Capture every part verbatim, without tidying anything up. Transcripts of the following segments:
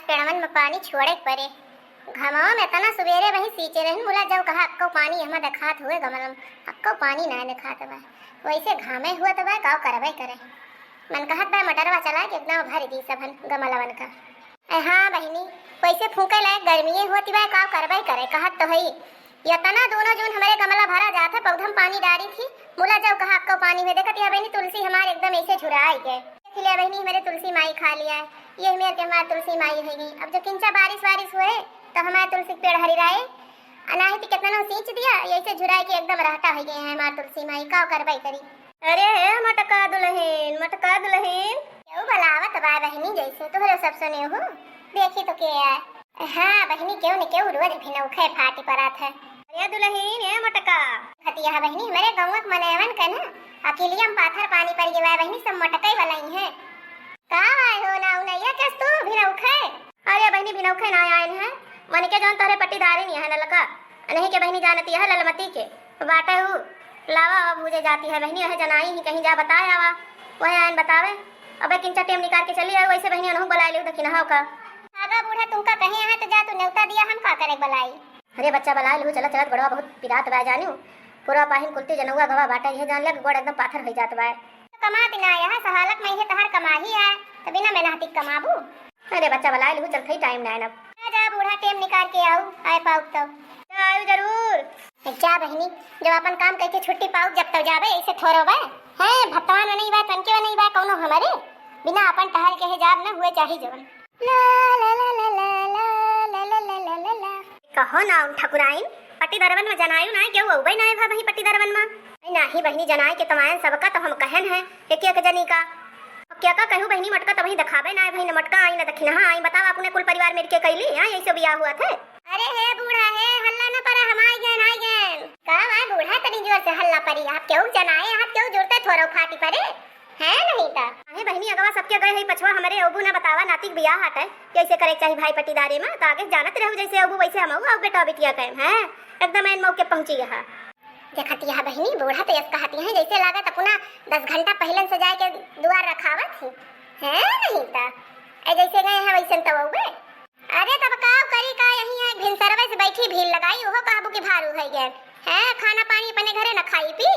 पेड़वन में पानी छोड़े के परे। घमवा में एतना सुबेरे वही सींचे रहन, मुला जब कहा अक्को पानी हमा देखात हुए गमलम, अक्को पानी ना देखात बा। वैसे घामे हुआ तो बा, काव करबे करे। मन कहत बा मोटरवा चला के एकदम भर दी सबन गमलवन का। ए हाँ बहिनी, वैसे फूंके लायक गर्मिये होती बा, काव करबे करे, कहत तो हई। यतना दोनों जून हमरे गमला भरा जात है, पौधम पानी डारी थी, मुला जब कहा अक्को पानी में देखत यह बहिनी तुलसी हमार एकदम ऐसे झुराई गए। देख लिया बहिनी, हमरे तुलसी माई खा लिया है, ये मेर के हमार तुलसी माई है गई। अब जो किंचा बारिश वारिश हुए तो हमार तुलसी के पेड़ हरी राए, अनाहित कितना सींच दिया, ऐसे झुराई के एकदम रहता हो गए हैं हमार तुलसी माई, काव करबे करी। अरे हे मटका दुलहिन, मटका दुलहिन। केहू बलावत बा बहिनी, जैसे तोहरे सब सुने हो। देखी तो के आए। हाँ बहिनी, केहू न केहू रोज भिनौखे फाटी पड़त है। अरे दुलहिन, ए मटका। खतिया बहिनी, हमरे गौवा के मनैवन के ना अकिलियम पाथर पानी पड़ गया बहिनी, सब मटकई वाला ही है। का आए हो ना उनैया के तू भिनौखे? अरे बहिनी, भिनौखे ना आयन है, मन के जौन तोहरे पट्टीदारिन है ललका, नहीं के बहिनी जानती है ललमती के बाटे ऊ। लावा अब भूजे जाती है बहिनी, वह जनाई ही कहीं जा बताए आवा, वह आयन बतावे। अबे किंचा टेम निकाल के चली आऊ, वैसे बहिनी अनहु बुलाए लिहू दखिनहा का। आगा बूढ़ा तुमका कहे है तो जा तू न्योता दिया, हम का करे बुलाई। अरे बच्चा बुलाए लिहू, चलत चलत गोड़वा बहुत पिरात बा जानियो, पूरा पाहिन कुलती जनौआ गवा बाटे, यह जान ले गोड़ एकदम पाथर हो जात बा। कमात ना यह सहालक में है तहार कमाही है, तो बिना मेहनती कमाबू। अरे बच्चा बलाए लिहू, चलत ही टाइम ना है ना। जा, जा बूढ़ा टेम निकाल के आऊ, आए पाऊ तो। जा आयु जरूर। जा बहिनी, जब अपन काम करके छुट्टी पाऊ जब तब जाबे, ऐसे थोरो बा। हैं, भत्तवा नहीं बा, तनके नहीं बा कौनो हमरे, बिना अपन टहल के है जाब ना हुए चाही जवन। ला, ला, ला। कहो ना उन ठकुराइन, पट्टीदरवन में जनायु नाय, केहू अउबे नाय भा वही पट्टीदरवन में। अरे नाही बहिनी, जनाए के तमायन सबका तो हम कहन है, एक एक जनी का। अब क्या का कहू बहिनी, मटका तो वही देखाबे नाय, वही न मटका आई, न दखिनहा आई, बतावा अपने कुल परिवार मिल के कैली, हाँ, यही से बियाह हुआ थे। अरे हे बूढ़ा हे, हल्ला न परा, हम आई गए, आई गए। का भाई बूढ़ा, तनी जोर से हल्ला परी, आप केहू जनाए, आप केहू जुड़ते थोरो फाटी परे। हैं नहीं ता। काहे बहिनी, अगवा सबके गए है पछवा, हमरे अबू ना बतावा, नाती के बियाह हटे, कैसे करे के चाही भाई पट्टीदारे में, तो आगे जानत रहू जैसे अबू वैसे हम अबू, अब बेटा बिटिया कहे हैं, एकदम ऐन मौके पहुँची है। देखती है बहिनी, बूढ़ा तो यस कहती हैं, जैसे लागत अपना दस घंटा पहले से जाए के दुआर रखावत ही, हैं नहीं ता। ए जैसे गए हैं वैसे तो अबू। अरे तब काव करी का, यही है भिनसरवे से बैठी भीड़ लगाई, ओहो कहबू कि भारू है गैन। हैं, खाना पानी अपने घरे न खाई पी।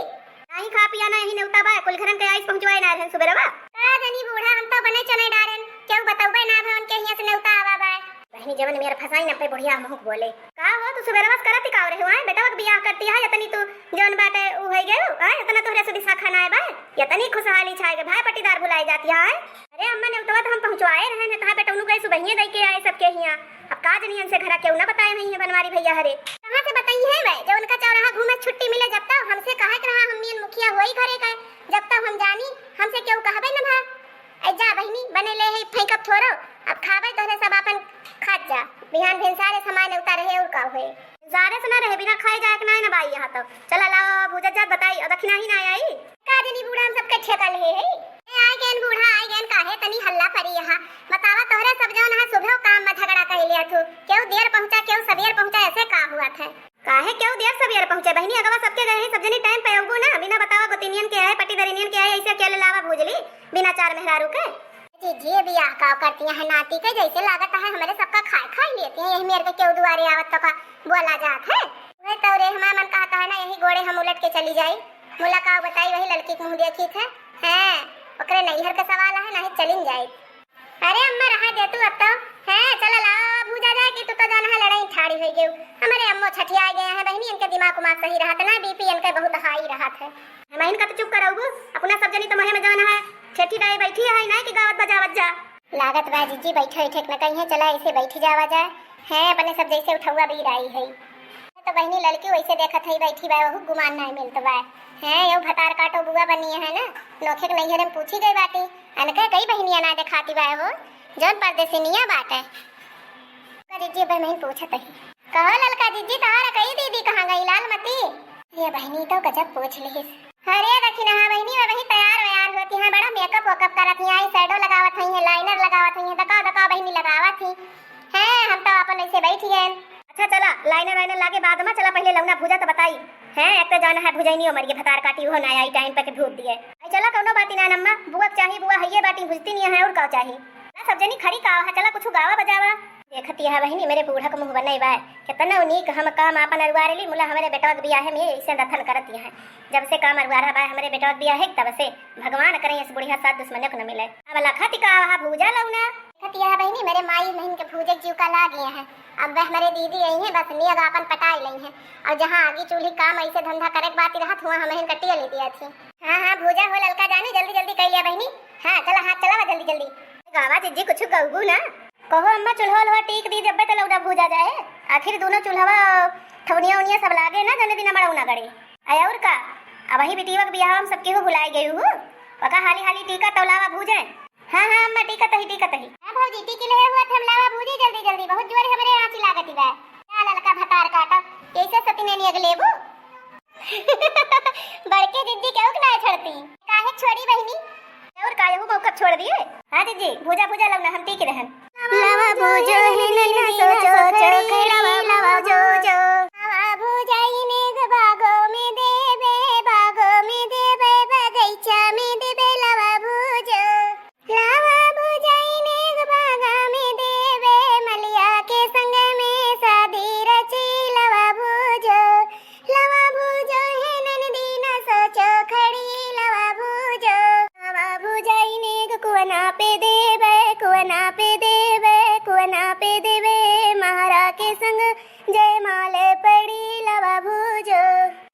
नाही खा पिया ना यही नेवता बा, कुल घरन के आइस पहुँचवाए ना रहन सुबेरवा। का जनी बूढ़ा, हम तो बने चने डारेन, केहू बतौबे ना भवन के हियां से नेवता आवा बा। बहिनी जवन मेर फसाई न पे बुढ़िया मुँह बोले। का हो तू सुबेरवा से करत ही काव रहे हो, आए बेटवा के बियाह करती है, यतनी तू जवन बाटे उ है गयो, आए इतना तोहरे से दिशा खाना है बा, यतनी खुशहाली छाए गए, भाई पट्टीदार भुलाए जाती है। अरे अम्मा, नेवतवा तो हम पहुँचवाए रहन है, तहाँ बेटौनू गए सुबहिये दई के आए सबके हियाँ। अब का जनी इनसे घरा केहू ना बताए नहीं है बनवारी भैया हरे। कहाँ से बताई है वे, जब उनका चौराहा घूमे छुट्टी मिले, जब तक हमसे कहे के रहा, हम मियन मुखिया होई घरे का, जब तक हम जानी, हमसे केहू कहबे न भा। ए जा बहिनी, बने ले है फेंकब थोरो, अब खाबे तोहरे सब आपन खात जा, बिहान भिनसारे समान नेवता रहे और का हुए। सारे से ना रहे, बिना खाए जाए के ना, ना बाई यहाँ तो। चला लाओ, भूजत जात बताई, और दखिना ही ना आई। का जनी बूढ़ा हम सबके ठेका लिए है। ए, आइ गएन बूढ़ा, आइ गएन, काहे तनी हल्ला परी यहाँ। बतावा तोहरे सब जौन है सुबह काम में झगड़ा कर लिया थू। केहू देर पहुँचा, केहू सबेर पहुँचा, ऐसे का हुआ थे? काहे केहू देर सबेर पहुँचे? बहिनी अगवा सबके गए हैं, सब जनी टाइम पे अउबू ना, बिना बतावा गोतिनियन के है, पट्टीदरिनियन के है, ऐसे अकेले लावा भूजली, बिना चार मेहरारू के। जीजी, बियाह का करती हैं नाती के, जैसे लागत है हमरे सबका खाए खाए लेती हैं। यही मेर के केहू दुआरे आवत तो का बोला जात है। वह तो रे हमार मन कहता है ना, यही गोड़े हम उलट के चली जाई। मुला का बताई, वही लड़की के मुँह देखी थे। हैं, ओकरे नैहर के सवाल है, नहीं चलिन जाई। अरे अम्मा, रहा दे तू अब तो। हैं, चला ला, भूजा जाए कि तू तो जाना है लड़ाई ठाड़ी हो गई। हमारे अम्मो छठिया गए हैं बहिनी, इनके दिमाग उमाग सही रहत ना, बीपी इनके बहुत हाई रहत है। हम इनका तो चुप कराऊ, अपना सब जनी तो महे में जाना है, ठेठी डाई बैठी है ना कि गावत बजावत जा। लागत बा जीजी बैठे बैठे न कहीं है, चला ऐसे बैठी जावा जाए। हैं, अपने सब जैसे उठौआ बीर आई है। तो बहिनी लड़की वैसे देखत है बैठी बा, वहू गुमान नाय मिलत बा। हैं, यो भतार काटो बुआ बनी है ना, नोखे के नैहर में पूछी गई बाटी, अनके कई बहिनिया ना देखाती बा हो, जौन परदेसिनिया बाटे। का जीजी बहन पूछत ही। कहो ललका जीजी, तहार कई दीदी कहाँ गई लाल मती? ये बहिनी तो गजब पूछ लिहिस। अरे दखिनहा बहिनी, वह वही तैयार वैयार होती हैं, बड़ा मेकअप वेकअप करत ही, आई शैडो लगावत हुई है, लाइनर लगावत हुई है, दकाओ दकाओ बहिनी लगावत ही। हैं, हम तो अपन ऐसे बैठ गए। अच्छा चला, लाइनर वाइनर लागे बाद में, चला पहले लौना भूजा तो बताई। हैं, एक तो जाना है भुजैनी उमर के भतार काटी, वो ना आई टाइम पे के भूज दिए। आई चला, कौनो बात ना अम्मा, बुआ के चाही, बुआ हइये बाटी, भुजती नहीं है, और का चाही? सब जनी खड़ी का है, चला कुछ गावा बजावा। देखत यह बहिनी, मेरे बूढ़ा क मुँह बनई बा, केतना नीक हम काम आपन अरुआरेली, मुला हमरे बेटवा के बियाहे में ऐसे दथन करत यह। जब से काम अरुआरा बा हमरे बेटवा के बियाहे, तब से भगवान करे इस बुढ़िया साथ दुश्मने को न मिले। अब लखत का वहा भूजा लौना। देखत यह बहिनी, मेरे माई बहिन के भूजे के जीव का लाग गया है। अब वह हमरे दीदी आई हैं, बस नियग आपन पटाई लई हैं। और जहाँ आगी चूल्ही काम ऐसे धंधा करे के बात रहत हुआ, हम हिन कटिया ले दिया थी। हाँ, हाँ, भूजा हो ललका जानी, जल्दी जल्दी कई लिया बहिनी। हाँ, चला, हाथ चलावा जल्दी जल्दी। गावा जिज्जी कुछ गौबू ना। कहो अम्मा, चूल्हा उल्हा टीक दी, जब्बे त लौड़ा भूजा जाए। आखिर दोनों चूल्हवा, ठौनिया उनिया सब लागे ना, जने दिन बड़ा उना गड़े। अय और का, अब वही बिटिया के बियाह हम सब केहू भुलाए गए हूँ। वका हाली हाली टीका तौलावा भूजे। हाँ, हाँ, अम्मा, टीकत ही, टीकत ही। हाँ भौजी, टीकी ले हुआ थे, हम लावा भूजी जल्दी, जल्दी, बहुत जोर हमरे आँची लागत बा। का ललका भतार काटा, कैसे सती ने नियग लेबू? बड़के जिज्जी केहू के ना छोड़ती। काहे छोड़ी बहिनी? और का, यहू मौका छोड़ दिए? हाँ जिज्जी, भूजा, भूजा लौना, हम टीकी रहन। लावा भूजो ही नहीं सोचो, चोखड़ी लावा भूजो। लावा भूजो ही नेग बागो में देबे, बागो में देबे, बगैचा में देबे, लावा भूजो। लावा भुजाई नेग बागा में देबे, मलिया के संग में शादी रची। लावा भुजो, लावा भुजो हे ननदी, ना सोचो खड़ी। लावा भुजो, लावा भुजाई नेग कुअना पे देबे, कुअना पे देबे, कुअना पे देबे, महारा के संग जयमाल पड़ी। लावा भुजो,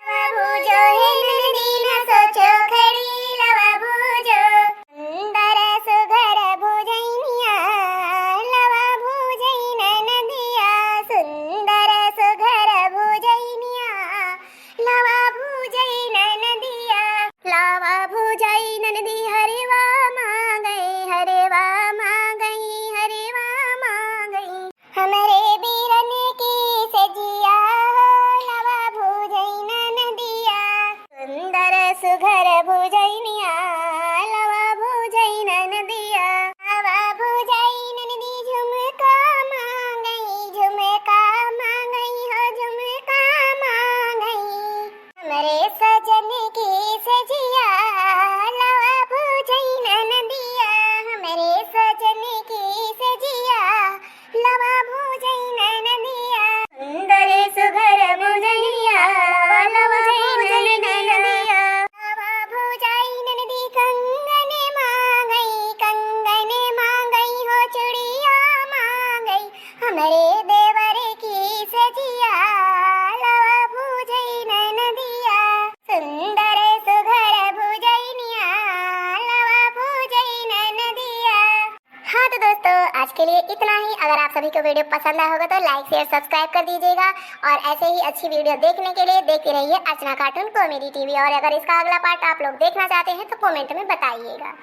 लावा भुजो हे ननदी, ना सोचो खड़ी। लावा भुजो, सुंदर सुघर भुजैनिया, लावा भुजै ननदिया, सुंदर सुघर भुजैनिया, लावा भुजै ननदिया। लावा भुजै ननदी, हरवा मांगै, हरवा मांगै, हरवा मांगै। हमरे बीरन की सजिया हो, लावा भुजै ननदिया। सुंदर सुघर भुजैनिया, लावा भुजै ननदिया। लावा भुजै ननदी, झुमका मांगै, झुमका मांगै हो, झुमका मांगै। हमरे सजन की सजिया, लावा भुजै ननदिया। हमरे सजन की सजिया, लावा भुजै ननदिया। सुंदर सुघर भुजैनिया, लावा भुजै ननदिया। लावा भुजै ननदी, कंगन मांगै, कंगन मांगै हो, चुड़िया मांगै। हमरे देवर की सजिया, लावा भुजै ननदिया। सुंदर सुघर भुजैनिया, लावा भुजै ननदिया। हाँ तो दोस्तों, आज के लिए इतना ही। अगर आप सभी को वीडियो पसंद आया होगा तो लाइक, शेयर, सब्सक्राइब कर दीजिएगा और ऐसे ही अच्छी वीडियो देखने के लिए देखते रहिए अर्चना कार्टून कॉमेडी टीवी। और अगर इसका अगला पार्ट आप लोग देखना चाहते हैं तो कमेंट में बताइएगा।